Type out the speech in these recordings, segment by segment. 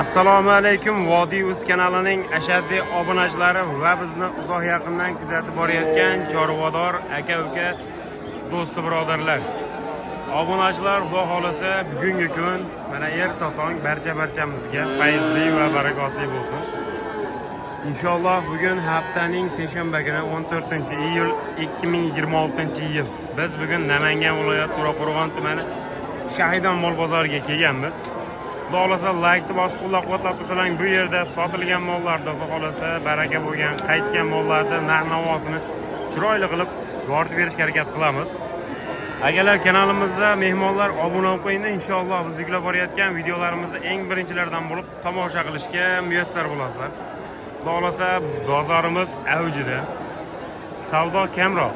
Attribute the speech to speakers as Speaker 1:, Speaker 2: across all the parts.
Speaker 1: Assalomu alaykum, Vodiy Uz kanalining ashaddiy obunachilari va bizni uzoq yaqindan kuzatib borayotgan chorvador aka uka, do'sti birodarlar. Obunachilar, Xudo xolasa, bugungi kun mana erta tong barcha barchamizga fayzli va barakotli bo'lsin. Inshaalloh, bugun haftaning seshanba kuni, 14 iyul 2026-yil. Biz bugun Namangan viloyati, To'raqo'rg'on tumani, Shahidon mol bozoriga kelganmiz. Xudo xohlasa, laykni bosib, qo'llab-quvvatlab tursalaring, bu yerda sotilgan mollarda, Xudo xohlasa, baraka bo'lgan, qaytgan mollarni narx-navosini chiroyli qilib yoritib berishga harakat qilamiz. Akalar, kanalimizda mehmonlar obuna bo'lib qo'yinglar, inshaalloh biz yuklab borayotgan videolarimizni eng birinchilardan bo'lib tomosha qilishga muyassar bo'lasizlar. Xudo xohlasa, bozorimiz avjida. Savdo kamroq.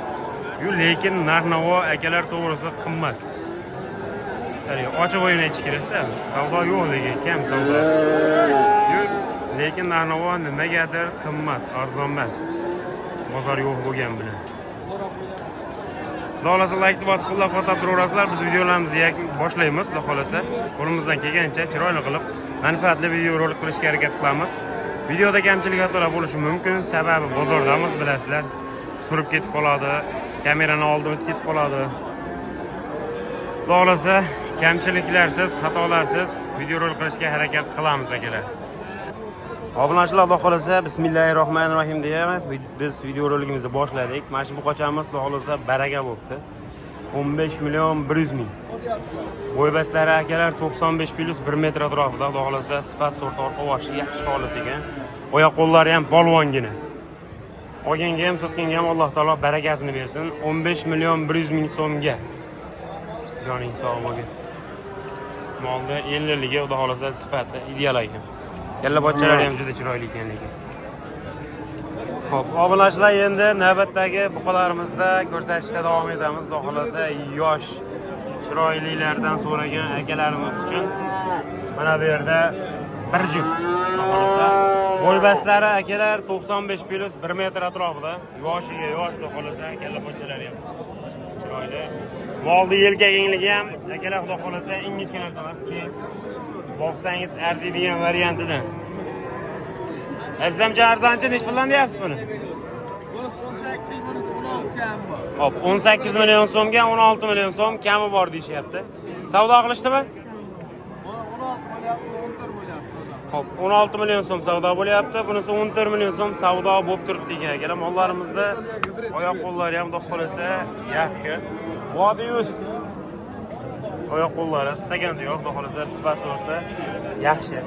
Speaker 1: Yu lekin narx-navo, akalar, to'g'risi qimmat. Ya'ni ochiq o'yin aytish kerakda. Savdo yo'q lekin kam savdo. Yo'q, lekin narx-navo nimagadir qimmat, arzon emas. Bozor yo'q bo'lgan bilan. Xudo xohlasa, laykni bosib, qo'llab-quvvatlab turaverasizlar. Biz videolarimizni boshlaymiz, Xudo xohlasa. Qo'limizdan kelgancha chiroyli qilib, manfaatli videorolik qilishga harakat qilamiz. Videoda kamchilik, xatolar bo'lishi mumkin, sababi bozordamiz, bilasizlar. Surib ketib qoladi, kamerani oldi o'tib ketib qoladi. Xudo xohlasa, kamchiliklarsiz, xatolarsiz videorolik qilishga harakat qilamiz, akalar. Obunachilar, Xudo xohlasa, bismillahir rohmanir rohim deya biz videorolikimizni boshladik. Mana shu buqachamiz, Xudo xohlasa, baraka bo'libdi. 15 million 100 ming. Bo'ybastlari, akalar, 95 plus, 1 metr atrofida, Xudo xohlasa, sifat sort, orqa boshi yaxshi holat ekan. Oyoq qo'llari ham polvongina. Olganga ham, sotganga ham Alloh taolo barakasini bersin. 15 million 100 ming so'mga. Joning sog' bo'lgin. Molni 50 ligi, Xudo xohlasa, sifati ideal ekan. Kallabochalari ham juda chiroyli ekan lekin. Xo'p, obunachilar, endi navbatdagi buqalarimizda ko'rsatishda davom etamiz. Xudo xohlasa, yosh chiroylilardan so'ragan akalarimiz uchun mana bu yerda bir juft. Xudo xohlasa, bo'ybastlari, akalar, 95 plus, 1 metr atrofida. Yoshiga yosh, Xudo xohlasa, kallabochalari ham chiroyli. Molni yelka kengligi ham, akalar, Xudo xohlasa, ingichka narsa emas, keng. Boqsangiz arziydigan variantidan. Azizamjon, arzonchi nechi puldan deyapsiz buni?
Speaker 2: Bunisi 18, bunisi 16 kam bor.
Speaker 1: Hop, 18 million so'mga 16 million so'm kami bor deyishyapti. Savdo qilishdimi?
Speaker 2: Buni 16 bo'lyapti, 14 bo'lyapti.
Speaker 1: Hop, 16 million so'm savdo bo'lyapti. Bunisi 14 million so'm savdo bo'lib turibdi ekan, akalar. Mollarimizda oyoq qo'llari ham, xudo xohlasa, yaxshi. Vodiy oyoq qo'llari staganda yo'q, xudo xohlasa, sifat sorti yaxshi.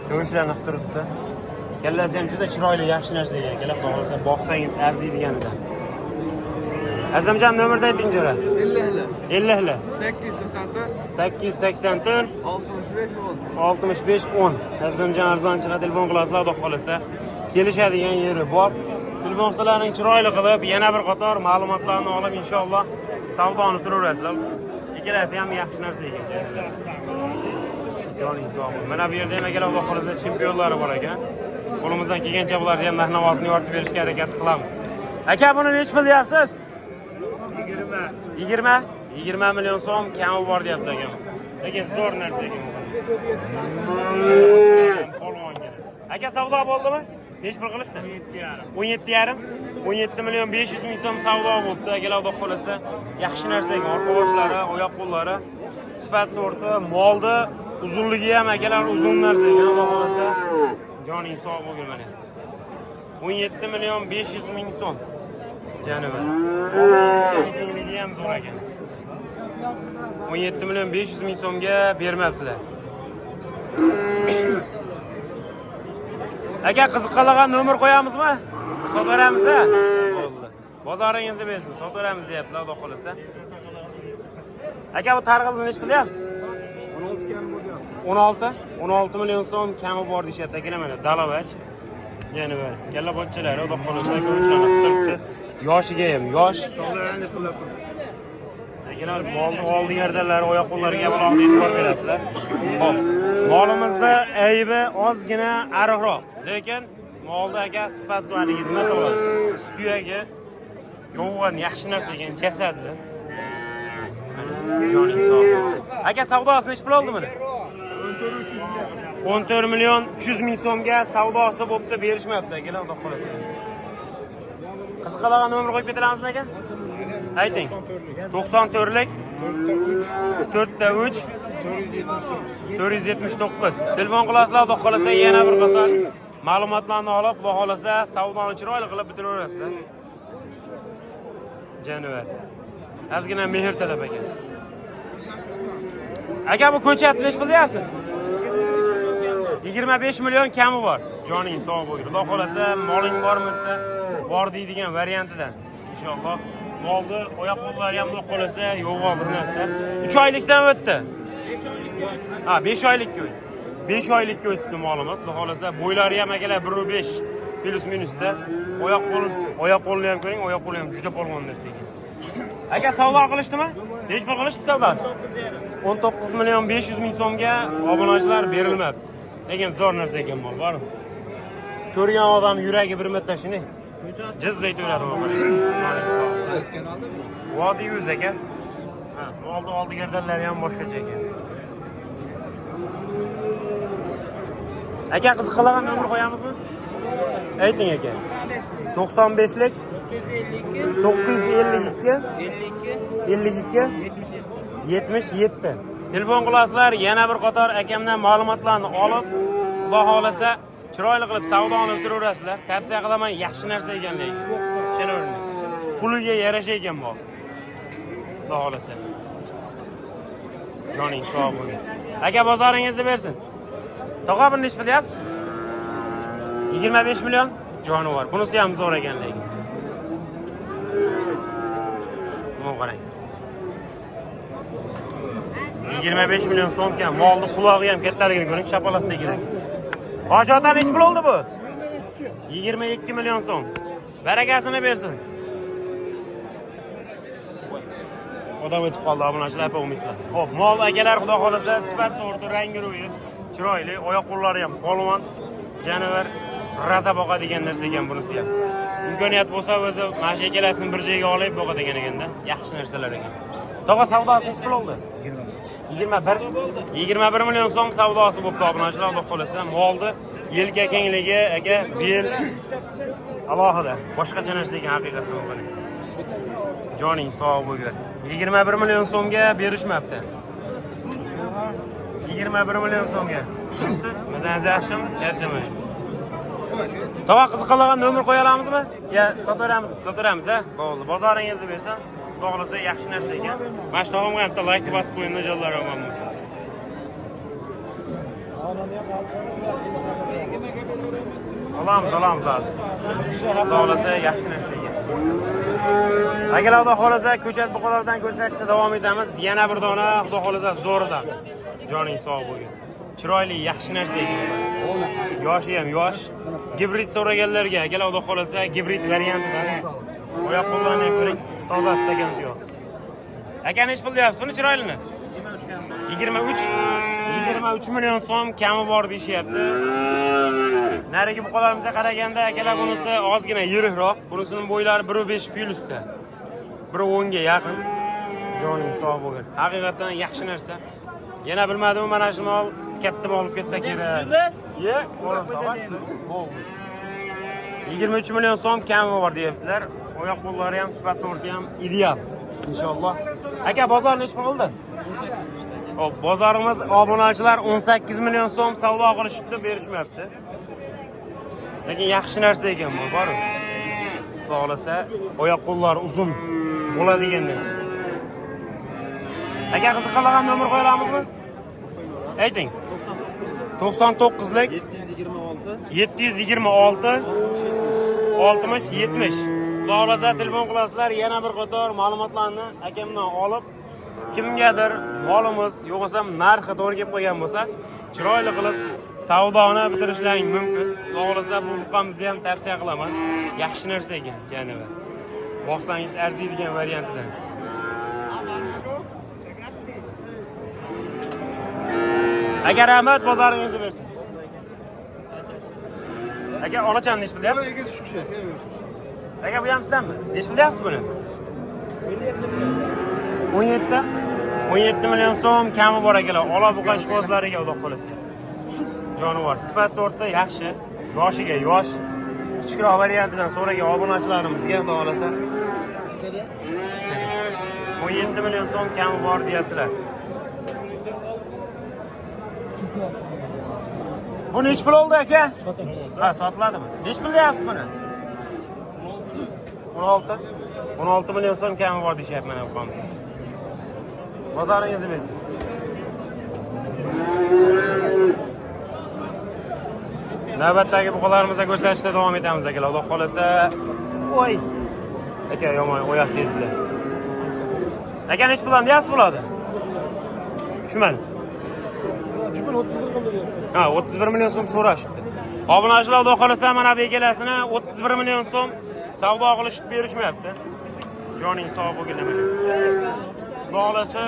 Speaker 1: Ko'rishlarni qilib turibdi. Kallasi ham juda chiroyli, yaxshi narsa ekan, akalar, xudo xohlasa, boqsangiz arziydiganidan. Azamjon, nomerni ayting, jo'ra.
Speaker 2: 50.
Speaker 1: 50.
Speaker 2: 884.
Speaker 1: 884.
Speaker 2: 65 10.
Speaker 1: 65 10. Azamjon arzonchiga telefon qilasizlar, xudo xohlasa. Kelishadigan yeri bor. Telefon qilsalaring, chiroyli qilib, yana bir qator ma'lumotlarni olib, inshaalloh savdoni turaverasizlar. Ikkalasi ham yaxshi narsa ekan. Joning sog' bo'lsin. Mana bu yerda ham, akalar, xudo xohlasa, chempionlari bor ekan. Qo'limizdan kelgancha bularni ham narx-navosini yoritib berishga harakat qilamiz. Aka, buni nechi pul deyapsiz? 20. 20? 20 million so'm kami bor deyapti akamiz. Lekin zo'r narsa ekan bu. Polvongina. Aka, savdo bo'ldimi? Nechi pul qilishdi? 17,5. 17,5. 17 million 500 ming so'm savdo bo'libdi. Akalar, xudo xohlasa, yaxshi narsa ekan. Orqa boshlari, oyoq qo'llari, sifat sorti, molni uzunligi ham, akalar, uzun narsa ekan, xudo xohlasa. Joning sog' bo'lgin mana. 17 million 500 ming so'm. Jonivor. Kengligi ham zo'r ekan. 17 million 500 ming so'mga bermabdilar. Aka, qiziqqanlarga nomer qo'yamizmi? Sotaveramiz, a? Bo'ldi. Bozoringizni bersin, sotaveramiz deyaptilar, xudo xohlasa. Aka, bu targ'ilni nechi pul deyapsiz?
Speaker 3: 16 kam bo'lyapti.
Speaker 1: 16? 16 million so'm kami bor deyishyapti, akalar, mana dalavach. Yana bir kallabochalari, xudo xohlasa, ko'rishlarni turibdi. Yoshiga ham yosh.
Speaker 3: Sog'lig'ingiz qilib turibdi.
Speaker 1: Akalar, molni oldi gardalari, oyoq qo'llariga alohida e'tibor berasizlar. Xo'p, molimizda aybi ozgina ariqroq, lekin molda, aka, sifat haligi nima bo'ladi? Suyagi yo'g'on, yaxshi narsa ekan, jasadli. Joning sog'. Aka, savdosi nechi pul oldi buni?
Speaker 3: 14 300 deyapti.
Speaker 1: 14 million 300 ming so'mga savdosi bo'pti, berishmayapti akalar, xudo xolasa. Qiziqadigan nomer qo'yib ketaramizmi aka? Ayting. 94lik 4 ta 3 479. Telefon qilasizlar, xudo xolasa yana bir qator ma'lumotlarni olib, xudo xolasa savdoni chiroyli qilib bitiraverasizlar. Janivar. Ozgina mehr talab ekan. Aka, bu ko'chat nechi pul deyapsiz? 25 million kami bor. Joning sog' bo'lgin. Xudo xolasa moling bormi desa, bor deydigan variantidan. Inshaalloh. Molni oyoq qo'llari ham xudo xolasa yo'g'on bir narsa. 3 oylikdan o'tdi. Ha, 5 oylikka o'tdi. 5 oylikka o'tibdi molimiz. Xudo xolasa bo'ylari ham akalar 1.5 plus minusda. Oyoq qo'l, oyoq qo'lni ham ko'ring, oyoq qo'li ham juda polvon narsa ekan. Aka, savdo qilishdimi? Nechi pul qilishdi savdosi? 19 million 500 ming so'mga obunachilar berilmabdi. Lekin zo'r narsa ekan mol, bor. Ko'rgan odam yuragi bir marta shuni jiz aytaveradi o'g'il. Joning sog'. Vodiy yuz aka. Ha, molni oldi gardanlari ham boshqacha ekan. Aka, qiziqadigan nomer qo'yamizmi? Ayting aka. 95lik 952 52 77. Telefon qilasizlar, yana bir qator akamdan ma'lumotlarni olib, Xudo xolasa chiroyli qilib savdoni bitiraverasizlar. Tavsiya qilaman, yaxshi narsa ekanligi. Ishonavering. Puliga yarasha ekan mol. Xudo xolasa. Joning sog' bo'lgin. Aka, bozoringizni bersin. Tog'a, buni nechi pul deyapsiz? 25 million jonivor. Bunisi ham zo'r ekan lekin. Buni qarang. 25 million so'm ekan. Molni qulog'i ham kattaligini ko'ring, shapaloqdagidek. Hoji ota, nechi pul oldi bu? 22 million so'm. Barakasini bersin. Odam o'tib qoldi, obunachilar, opa olmaysizlar. Xo'p, mol akalar, xudo xolasa sifat sorti, rangi ro'yi chiroyli, oyoq qo'llari ham polvon. Janavar raza boqadigan narsa ekan bunisi ham. Imkoniyat bo'lsa o'zi mana shu ikkalasini bir joyga olib boqadigan ekanda. Yaxshi narsalar ekan. Tog'a, savdosi nechi pul oldi? 21 21 million so'm savdosi bo'pti obunachilar, xudo xolasa. Molni yelka kengligi aka, bel alohida, boshqacha narsa ekan haqiqatdan buni. Joning sog' bo'lgin. 21 million so'mga berishmabdi. 21 million so'mga. Siz mazangiz yaxshimi? Charchamang. Tog'a, qiziqadigan nomer qo'ya olamizmi? Ya sotaveramizmi? Sotaveramiz, ha? Bo'ldi. Bozoringizni bersin. Xudo xolasa yaxshi narsa ekan. Mana shu tog'amga ham bitta like bosib qo'ying, jonlar omon bo'lsin. Olamiz, olamiz hozir. Xudo xolasa yaxshi narsa ekan. Akalar, xudo xolasa ko'chat buqalardan ko'rsatishda davom etamiz. Yana bir dona, xudo xolasa zo'ridan. Joning sog' bo'lgin. Chiroyli, yaxshi narsa ekan. Yoshi ham yosh. Gibrid so'raganlarga akalar, xudo xolasa gibrid variantidan. Oyoq qo'llarni ham ko'ring, tozasi degan yo'q. Aka, nechi pul deyapsiz buni chiroylini? 23 23 million so'm kami bor deyishyapti. Narigi buqalarimizga qaraganda akalar bunisi ozgina yirikroq. Bunisining bo'ylari 1.5 plyusda. 1.10 ga yaqin. Joning sog' bo'lgin. Haqiqatan yaxshi narsa. Yana bilmadim, mana shu mol katta bo'lib ketsa kerak. Ye, o'rin tog'a, bo'ldi. 23 million so'm kami bor deyaptilar. Oyoq qo'llari ham, sifat sorti ham ideal. Inshaalloh. Aka, bozor nechi pul qildi? Hop, bozorimiz obunachilar 18 million so'm savdo qilishibdi, berishmayapti. Lekin yaxshi narsa ekan bu, bor. Xudo xolasa, oyoq qo'llari uzun bo'ladigan narsa. Aka, qiziqadigan nomer qo'ya olamizmi? Ayting. 99lik
Speaker 3: 726
Speaker 1: 726 60 70. Xudo xolasa telefon qilasizlar, yana bir qator ma'lumotlarni akamdan olib, kimgadir molimiz yo'qolsam narxi to'g'ri kelib qolgan bo'lsa, chiroyli qilib savdoni bitirishlaring mumkin. Xudo xolasa bu buqamizni ham tavsiya qilaman. Yaxshi narsa ekan, janivar. Boqsangiz arziydigan variantidan. Aka, rahmat, bozoringizni bersin. Aka, olachani nechi pul deyapsiz?
Speaker 3: Shu kishi.
Speaker 1: Aka, bu ham sizdanmi? Nechi pul deyapsiz buni? 17? 17 million so'm kami bor akalar. Ola buqa ishqibozlariga xudo xolasa. Jonivor sifat sorti yaxshi, yoshiga yosh. Kichikroq variantidan so'ragan obunachilarimizga xudo xolasa 17 million so'm kami bor deyaptilar. Bu nechi pul oldi aka? Ha, sotiladimi? Nechi pul deyapsiz buni? 16. 16 million so'm kami bor deyishyapti mana bu qo'miz. Bozoringizni bersin. Navbatdagi buqalarimizga ko'rsatishda davom etamiz akalar. Xudo xolasa, voy. Aka yomon oyoq tezdi. Aka nechi puldan deyapsiz bo'ladi? Tushunmadim.
Speaker 2: Jupun 31 qildi deyapti.
Speaker 1: Ha, 31 million so'm so'rashibdi. Obunachilar xudo xolasa mana bu ikkalasini 31 million so'm savdo qilishib berishmayapti. Joning sog' bo'lgin mana. Xudo xolasa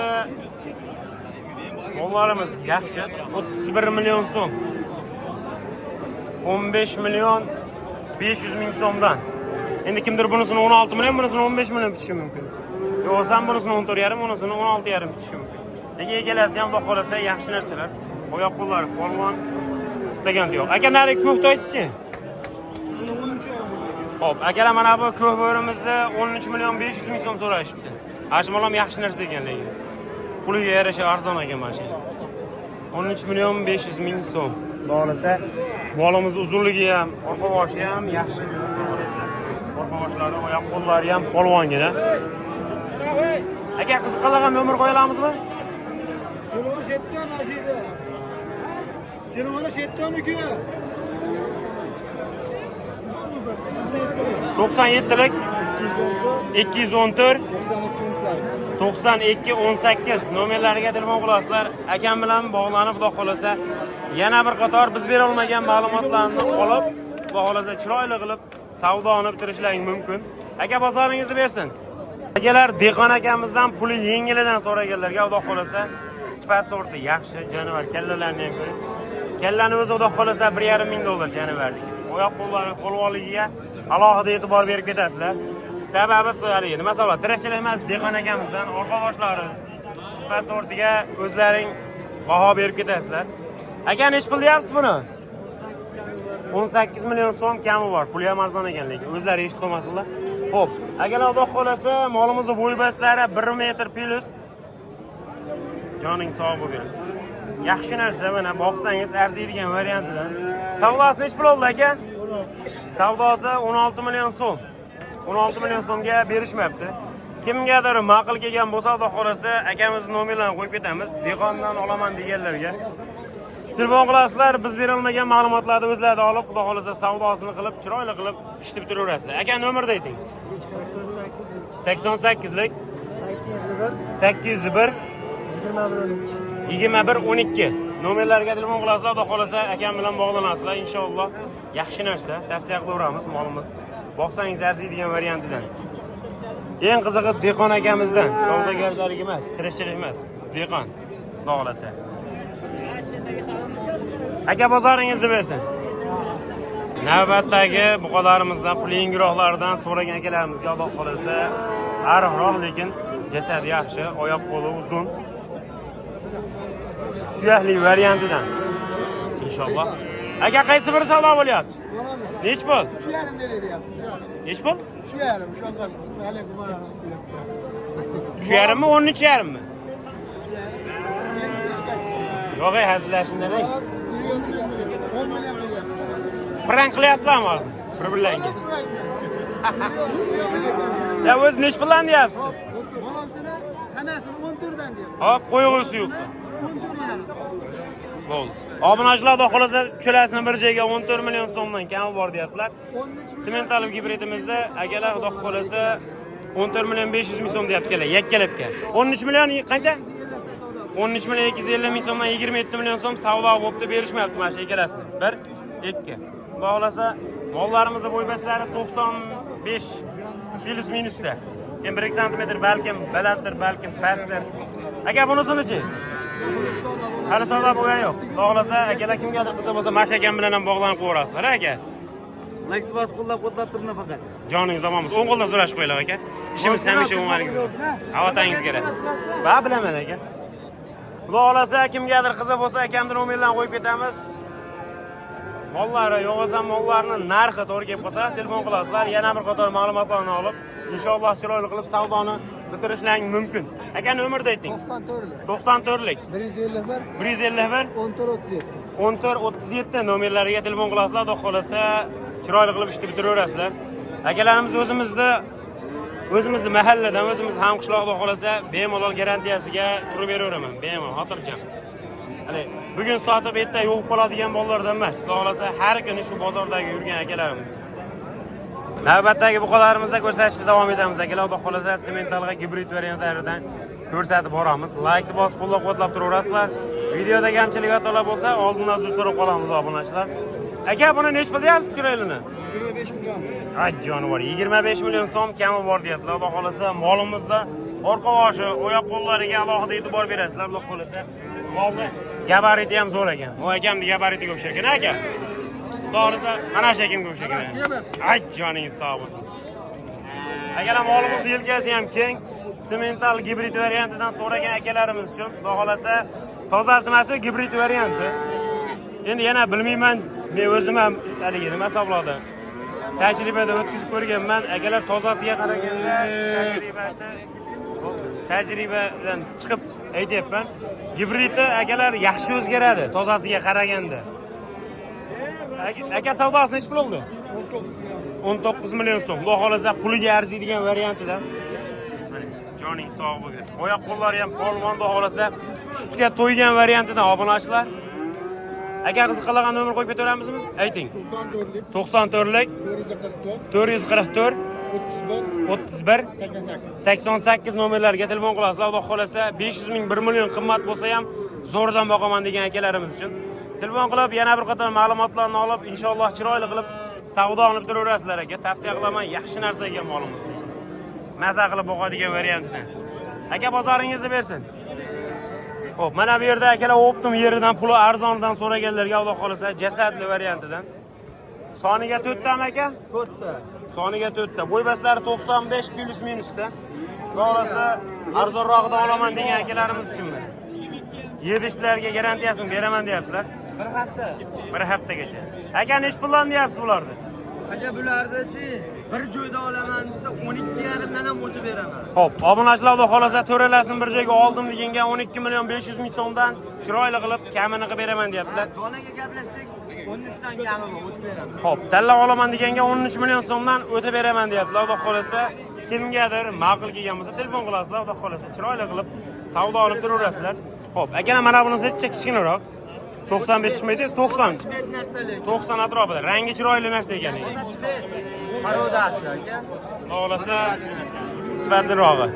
Speaker 1: mollarimiz yaxshi. 31 million so'm. 15 million 500 ming so'mdan. Endi kimdir bunisini 16 million, bunisini 15 million bitishi mumkin. Yo'qsam bunisini 14,5, bunisini 16,5 bitishi mumkin. Lekin ikkalasi ham xudo xolasa yaxshi narsalar. Oyoq qo'llari polvon istagan yo'q. Aka nari ko'k toychichi.
Speaker 2: Buni 13 ham bo'ldi.
Speaker 1: Xo'p, akalar mana bu ko'k bo'rimizda 13 million 500 ming so'm so'rashibdi. Ajmal ham yaxshi narsa ekan lekin. Puliga yarasha arzon ekan mana shu. 13 million 500 ming so'm. Xudo xolasa, molimiz uzunligi ham, orqa boshi ham yaxshi. Xudo xolasa, orqa boshlari, oyoq qo'llari ham polvongina. Aka qiziqqanlarga nomer qo'ya olamizmi?
Speaker 2: Telefoni shetdan mana shu yerda. Telefoni shetdan uka.
Speaker 1: 97 lik
Speaker 2: 214
Speaker 1: 214
Speaker 2: 92 18.
Speaker 1: 92 18 nomerlariga telefon qilasizlar. Akam bilan bog'lanib, xudo xolasa, yana bir qator biz bera olmagan ma'lumotlarni olib, xudo xolasa chiroyli qilib savdoni bitirishlaring mumkin. Aka bozoringizni bersin. Akalar dehqon akamizdan puli yengilidan so'raganlarga xudo xolasa sifat sorti yaxshi jonivor kallalarni ham ko'ring. Kallani o'zi xudo xolasa 1,5 ming dollar jonivarlik. Oyoq qo'llari polvonligiga alohida e'tibor berib ketasizlar. Sababi haligi nima savol? Tirikchilik emas, dehqon akamizdan orqa boshlari sifat sortiga o'zlaring baho berib ketasizlar. Aka nechi pul deyapsiz buni? 18 million so'm kami bor. Puli ham arzon ekan lekin o'zlari eshitib qolmasinlar. Xo'p, akalar xudo xolasa molimizni bo'y-bastlari 1 metr plus. Joning sog' bo'lgin. Yaxshi narsa mana boqsangiz arziydigan variantidan. Savdosi nechi pul oldi aka? Savdosi 16 million so'm. 16 million so'mga berishmayapti. Kimgadir ma'qul kelgan bo'lsa, xudo xolasa akamizni nomerlarini qo'yib ketamiz. Dehqondan olaman deganlarga. Telefon qilasizlar, biz bera olmagan ma'lumotlarni o'zlari olib, xudo xolasa savdosini qilib, chiroyli qilib ishni bitiraverasizlar. Aka nomerni ayting.
Speaker 2: 88
Speaker 1: 88 lik
Speaker 2: 801
Speaker 1: 801
Speaker 2: 21 12.
Speaker 1: 21 12 nomerlarga telefon qilasizlar, xudo xolasa akam bilan bog'lanasizlar inshaalloh. Yaxshi narsa tavsiya qilaveramiz molimiz. Boqsangiz arziydigan variantidan. Eng qizig'i dehqon akamizdan, savdogarlik emas, tirikchilik emas, dehqon. Xudo xolasa. Aka bozoringizni bersin. Navbatdagi buqalarimizdan pul yengiroqlaridan so'ragan akalarimizga xudo xolasa ariqroq, lekin jasadi yaxshi, oyoq qo'li uzun. Suyakli variantidan. Inshaalloh. Aka qaysi biri savdo bo'lyapti? Nechi pul?
Speaker 3: 3,5 beryapti.
Speaker 1: Nechi pul?
Speaker 3: 3,5 shunaqa haligi mana.
Speaker 1: 3,5 mi, 13,5 mi? Yo'q, ey, hazillashing demak.
Speaker 3: 10 million beryapti.
Speaker 1: Prank qilyapsizlarmi hozir? Bir-birlaringga. Ya o'zi nechi puldan deyapsiz?
Speaker 3: Bolasini hammasini 14 dan deyapti.
Speaker 1: Hop, qo'yg'usi yo'q.
Speaker 3: 14,5.
Speaker 1: Bo'ldi. Obunachilar xudo xolasa uchalasini bir joyga 14 million so'mdan kami bor deyaptilar. Semental gibridimizda akalar xudo xolasa 14 million 500 ming so'm deyapti kelar, yakkalabga. 13 million qancha? 13 million 250 ming so'mdan 27 million so'm savdo bo'libdi, berishmayapti mana shu ikkalasini. 1 2. Xudo xolasa mollarimizni bo'y-bastlari 95 plus minusda. Endi 1-2 santimetr balkim balanddir, balkim pastdir. Aka bunisini-chi? Hali savdo bo'lgani yo'q. Xudo xolasa akalar kimgadir qiziq bo'lsa, mana shu akam bilan ham bog'lanib qo'yaverasizlar, aka.
Speaker 3: Like bosib qo'llab-quvvatlab turing faqat.
Speaker 1: Joningiz omon bo'lsin. O'ng qo'ldan so'rashib qo'yinglar aka. Ishimiz hamisha o'ng'aligi. Havotangiz kerak. Va bilaman aka. Xudo xolasa kimgadir qiziq bo'lsa, akamni nomerlarini qo'yib ketamiz. Mollari yo bo'lmasa mollarni narxi to'g'ri kelib qolsa, telefon qilasizlar. Yana bir qator ma'lumotlarni olib, inshaalloh chiroyli qilib savdoni bitirishlaring mumkin. Aka, nomerni ayting.
Speaker 3: 94lik.
Speaker 1: 94lik
Speaker 3: 151
Speaker 1: 151
Speaker 3: 14 37.
Speaker 1: 14 37 nomerlariga telefon qilasizlar, xudo xohlasa chiroyli qilib ishni bitiraverasizlar. Akalarimiz o'zimizni mahalladan, o'zimiz hamqishloq, xudo xohlasa bemalol garantiyasiga turib beraveraman, bemalol xotirjam. Hali bugun sotib erta yo'q qoladigan bolalardan emas. Xudo xohlasa har kuni shu bozordagi yurgan akalarimiz. Navbatdagi buqalarimizni ko'rsatishda davom etamiz akalar. Xudo xohlasa sementalga gibrid variantlaridan ko'rsatib boramiz. Laykni bosib qo'llab-quvvatlab turaverasizlar. Videoda kamchilik xatolar bo'lsa, oldindan uzr so'rab qolamiz obunachilar. Aka, buni nechi pul deyapsiz chiroylini?
Speaker 3: 25 million.
Speaker 1: Ay jonivor, 25 million so'm kami bor deyaptilar. Xudo xohlasa molimizda orqa boshi, oyoq qo'llariga alohida e'tibor berasizlar. Xudo xohlasa molni gabariti ham zo'r ekan. U akamni gabaritiga o'xshar ekan, aka. To'g'risi, mana shu akamga o'xshar ekan. Ay joningiz sog' bo'lsin. Akalar, molimiz yelkasi ham keng. Semental gibrid variantidan so'ragan akalarimiz uchun, xudo xohlasa tozasi emas, gibrid varianti. Endi yana bilmayman, men o'zim ham haligi nima hisoblanadi, tajribada o'tkazib ko'rganman. Akalar, tozasiga qaraganda tajribadan chiqib aytyapman. Gibridi akalar yaxshi o'zgaradi tozasiga qaraganda. Aka, savdosi nechi pul bo'ldi?
Speaker 3: 19 million.
Speaker 1: 19 million so'm. Xudo xohlasa puliga arziydigan variantidan. Mana, joning sog' bo'lsin. Oyoq qo'llari ham polvon, xudo xohlasa sutga to'ygan variantidan obunachilar. Aka, qiziqqanlarga nomer qo'yib ketaveramizmi? Ayting.
Speaker 3: 94lik
Speaker 1: 94lik
Speaker 3: 444
Speaker 1: 444
Speaker 3: 31
Speaker 1: 31
Speaker 3: 88.
Speaker 1: 88 nomerlarga telefon qilasizlar. Xudo xohlasa 500 ming, 1 million qimmat bo'lsa ham zo'rdan boqaman degan akalarimiz uchun telefon qilib yana bir qator ma'lumotlarni olib, inshaalloh chiroyli qilib savdo qilib turaverasizlar aka. Tavsiya qilaman, yaxshi narsa ekan molimiz. Maza qilib boqadigan variantni. Aka, bozoringizni bersin. Xo'p, mana bu yerda akalar оптом yeridan puli arzonidan so'raganlarga, Xudo xohlasa jasadli variantidan. Soniga to'rttami aka?
Speaker 3: To'rtta.
Speaker 1: Soniga to'rtta. Bo'y-bastlari 95 плюс minusda. Xudo xohlasa arzonrog'idan olaman degan akalarimiz uchun mana. Yedishlarga garantiyasini beraman deyaptilar.
Speaker 3: Bir hafta.
Speaker 1: Bir haftagacha. Aka, nechi puldan deyapsiz bularni?
Speaker 3: Aka, bulardachi bir joyda olaman desa 12,5 dan ham o'tib beraman.
Speaker 1: Xo'p, obunachilar, xudo xohlasa to'ralasini bir joyga oldim deganga 12 million 500 ming so'mdan chiroyli qilib kamini qilib beraman deyaptilar.
Speaker 3: Donaga gaplashsak 13 dan kamimi o'tib beraman.
Speaker 1: Xo'p, tanlab olaman deganga 13 million so'mdan o'tib beraman deyaptilar. Xudo xohlasa kimgadir ma'qul kelgan bo'lsa telefon qilasizlar. Xudo xohlasa chiroyli qilib savdo olib turaverasizlar. Xo'p, akalar, mana bunisi necha kichkinaroq? 95 chiqmaydi, 90.
Speaker 3: Shved narsalik.
Speaker 1: 90 atrofida. Rangi chiroyli narsa ekan lekin.
Speaker 3: Toza shved. Порода si aka.
Speaker 1: Xudo xohlasa sifatlirog'i.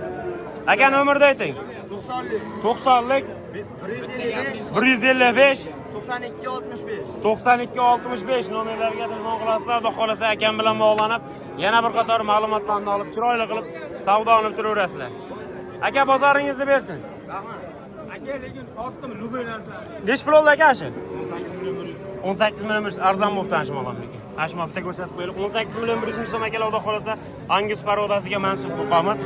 Speaker 1: Aka, nomerni ayting.
Speaker 3: 90lik
Speaker 1: 90lik
Speaker 3: 155
Speaker 1: 155
Speaker 3: 92 65.
Speaker 1: 92 65 nomerlarga telefon qilasizlar. Xudo xohlasa akam bilan bog'lanib, yana bir qator ma'lumotlarni olib, chiroyli qilib savdo olib turaverasizlar. Aka, bozoringizni bersin.
Speaker 3: Rahmat. Aka, lekin sotdim любой narsani.
Speaker 1: Nechi pul oldi aka shu? 18 million 100 arzon bo'libdi ana shu mol lekin. Ana shu mol bitta ko'rsatib qo'yaylik. 18 million 100 ming so'm akalar, xudo xohlasa Angus порода siga mansub buqamiz.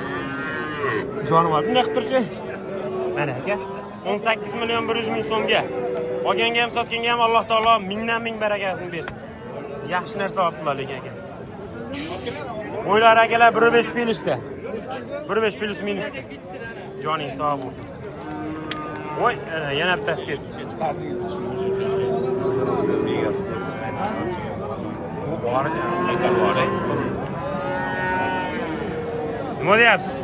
Speaker 1: Jonivor. Bunday qilib turchi. Mana aka, 18 million 100 ming so'mga. Olganga ham, sotganga ham Alloh taolo mingdan ming barakasini bersin. Yaxshi narsa olibdilar lekin aka. Bo'ylari akalar 1.5 plyusda. 1.5 плюс minusda. Joning sog' bo'lsin. Voy, ana yana bittasi ketdi. Bu bor ekan, bor. Nima deyapsiz?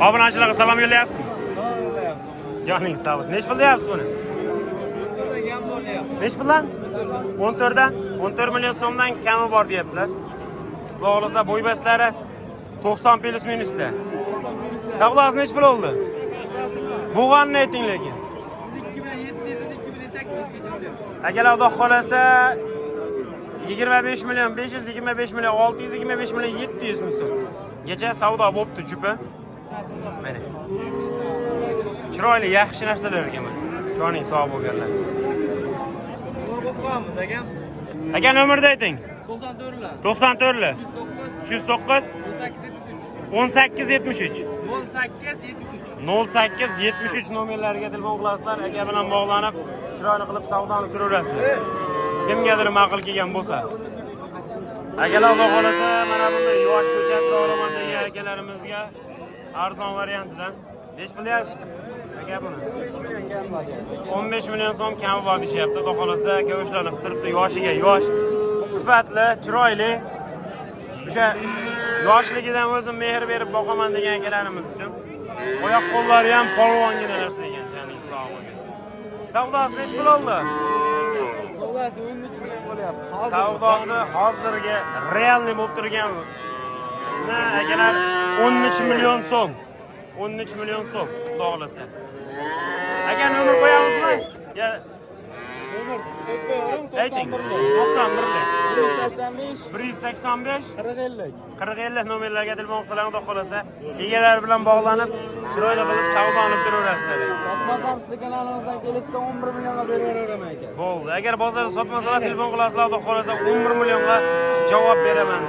Speaker 1: Obunachilarga salom yo'llayapsizmi? Joning sog' bo'lsin. Nechi pul deyapsiz buni? Nechi puldan? 14 dan? 14 million so'mdan kami bor deyaptilar. Xudo xohlasa bo'y-bastlari 90 плюс minusda. Savdosi nechi pul bo'ldi? Bo'g'anini ayting lekin.
Speaker 3: 2700 2800 gacha.
Speaker 1: Akalar, xudo xohlasa 25 million 500, 25 million 600, 25 million 700 ming so'm. Kecha savdo bo'libdi jupa. Mana. Chiroyli, yaxshi narsalar ekan mana. Joning sog' bo'lganlar.
Speaker 3: Qo'yib qo'yamiz akam.
Speaker 1: Aka, nomerni ayting.
Speaker 3: 94 lar.
Speaker 1: 94 lar
Speaker 3: 309
Speaker 1: 309
Speaker 3: 18 73.
Speaker 1: 18 73
Speaker 3: 18 73.
Speaker 1: 08 73 nomerlariga telefon qilasizlar. Aka bilan bog'lanib, chiroyli qilib savdoni turaverasizlar. Kimgadir ma'qul kelgan bo'lsa. Akalar, xudo xolasa, mana bunday yosh ko'chatlar olaman degan akalarimizga arzon variantidan. Nechi pul deyapsiz aka buni? 15 million so'm kami bor deyishyapti. Xudo xolasa, kavushlarni qilib turibdi, yoshiga yosh, sifatli, chiroyli. O'sha yoshligidan o'zim mehr berib boqaman degan akalarimiz uchun. Oyoq qo'llari ham polvongina narsa ekan, janing sog'ligi. Savdosi nechi pul oldi?
Speaker 2: Savdosi 13 million bo'lyapti.
Speaker 1: Savdosi hozirgi реальный bo'lib turgan. Na akalar, 13 million so'm. 13 million so'm, xudo xolasa. Aka, nomer qo'yamizmi? Ya
Speaker 2: Nomer qo'yib
Speaker 1: ayting.
Speaker 2: 91
Speaker 1: 91
Speaker 2: 185
Speaker 1: 185
Speaker 2: 40 50.
Speaker 1: 40 50 nomerlarga telefon qilsalar, xudo xolasa, egalari bilan bog'lanib, chiroyli qilib savdo olib turaverasizlar.
Speaker 2: Sotmasam sizni kanalingizdan kelishsa 11 millionga berib yuboraman aka.
Speaker 1: Bo'ldi. Agar bozorda sotmasalar, telefon qilasizlar, xudo xolasa 11 millionga javob beraman.